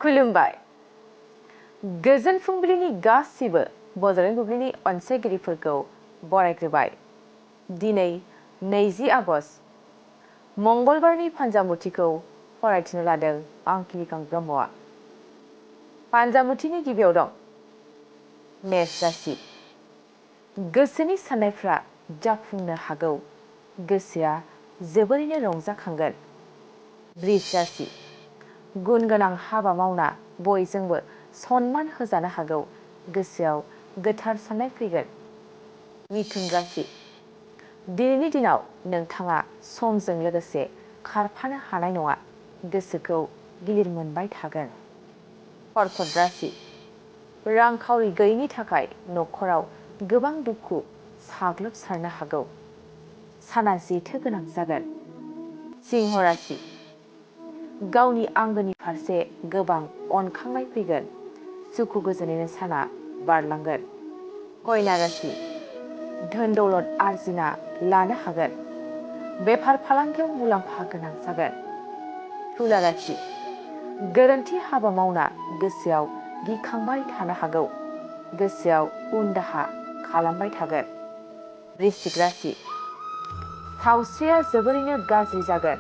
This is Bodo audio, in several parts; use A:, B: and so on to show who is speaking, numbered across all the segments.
A: खुलुमबाय गोजोन फुंबिलिनि गासिबो बड'लेण्ड बुब्लिनि अनसायगिरिफोरखौ बरायग्रोबाय। दिनै 20 आगस्ट मंगलबारनि फान्जामुथिखौ फरायथिनो लादों आं किलिकां ब्रह्मआ। फान्जामुथिनि गिबियाव दं मेष राशि। गोसोनि साननायफ्रा जाफुंनो हागौ, गोसोआ जोबोरैनो रंजाखांगोन। वृष राशि। गुन गोनां हाबा मावना बयजोंबो सनमान होजानो हागौ, गोसोआव गोथार साननाय फैगोन। मिथुन राशि। दिनैनि दिनाव नोंथाङा समजों लोगोसे खारफानो हानाय नङा, गोसोखौ गिलिर मोनबाय थागोन। कर्कट राशि। रांखावरि गैयैनि थाखाय न'खराव गोबां दुखु साग्लोबसारनो हागौ, साना जेथो गोनां जागोन। सिंह राशि। गावनि आंगोनि फारसे गोबां अनखांनाय फैगोन, सुखु गोजोनैनो साना बारलांगोन। कन्या राशि। धोन दौलत आरजिना लानो हागोन, बेफार फालांगियाव मुलाम्फा गोनां जागोन। तुला राशि। गोरोन्थि हाबा मावना गोसोआव गिखांबाय थानो हागौ, गोसोआव उन दाहा खालामबाय थागोन। वृश्चिक राशि। सावस्रिया जोबोरैनो गाज्रि जागोन,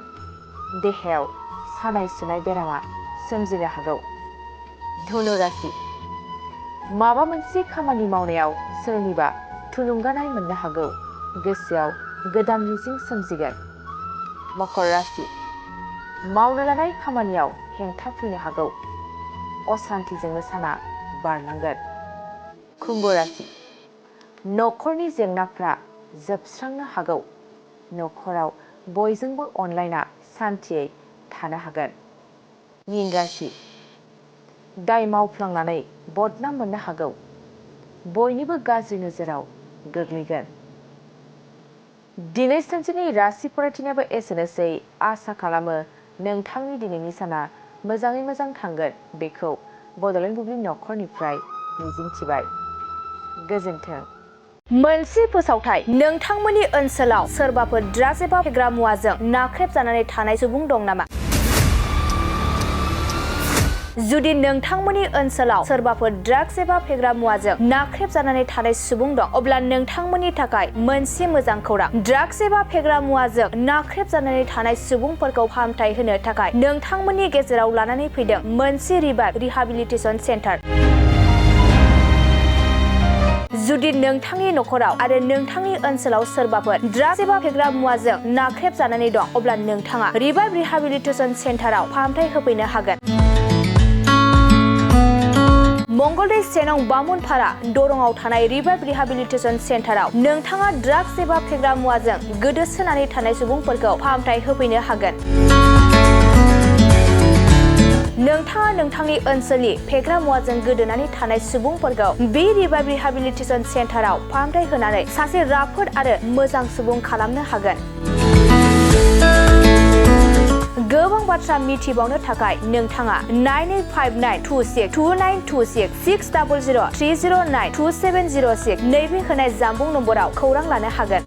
A: देहायाव सानाय सुनाय बेरामा सोमजिनो हागौ। धनु राशि। माबा मोनसे खामानि मावनायाव सोरनिबा थुलुंगानाय मोननो हागौ, गोसोआव गोदान मिजिं सोमजिगोन। मकर राशि। मावनो लानाय खामानियाव हेंथा फैनो हागौ, असान्थिजोंनो साना बारलांगोन। कुम्भ राशि। न'खरनि जेंनाफ्रा जोबस्रांनो हागौ, न'खराव बयजोंबो अनलायना सान्थियै थानो हागोन। मीन राशि। दाय मावफ्लांनानै बदनाम मोननो हागौ, बयनिबो गाज्रि नोजोराव गोग्लैगोन। दिनै सानसेनि राशि फरायथिनायाबो एसेनोसै। आसा खालामो नोंथांनि दिनैनि साना मोजाङै मोजां थांगोन, बेखौ बड'लेण्ड बुब्लि न'खरनिफ्राय मिजिंथिबाय। गोजोन्थों।
B: मोनसे फोसावथाय। नोंथांमोननि ओनसोलाव सोरबाफोर ड्राग्स एबा फेग्रा मुवाजों नाख्रेबजानानै थानाय सुबुं दं नामा? जुदि नोंथांमोननि ओनसोलाव सोरबाफोर ड्राग्स एबा फेग्रा मुवाजों नाख्रेबजानानै थानाय सुबुं दं, अब्ला नोंथांमोननि थाखाय मोनसे मोजां खौरां। ड्राग्स एबा फेग्रा मुवाजों नाख्रेबजानानै थानाय सुबुंफोरखौ फाहामथाय होनो थाखाय नोंथांमोननि गेजेराव लानानै फैदों मोनसे रिभाइभ रिहाबिलिटेसन सेन्टार। जुदि नोंथांनि न'खराव आरो नोंथांनि ओनसोलाव सोरबाफोर ड्राग्स एबा फेग्रा मुवाजों नाख्रेबजानानै दं, अब्ला नोंथाङा रिभाइभ रिहाबिलिटेसन सेन्टाराव फाहामथाय होफैनो हागोन। मंगलदै 1 नं बामुनपारा दरंआव थानाय रिभाइभ रिहाबिलिटेसन सेन्टाराव नोंथाङा ड्राग्स एबा फेग्रा मुवाजों गोदोसोनानै थानाय सुबुंफोरखौ फाहामथाय होफैनो हागोन। नोंथाङा नोंथांनि ओनसोलनि फेग्रा मुवाजों गोदोनानै थानाय सुबुंफोरखौ बे रिभाइभ रिहाबिलिटेसन सेन्टाराव फाहामथाय होनानै सासे राफोद आरो मोजां सुबुं खालामनो हागोन। गोबां बाथ्रा मिथिबावनो थाखाय नोंथाङा 9859262926 60030927006 नैबे होनाय जानबुं नम्बराव खौरां लानो हागोन।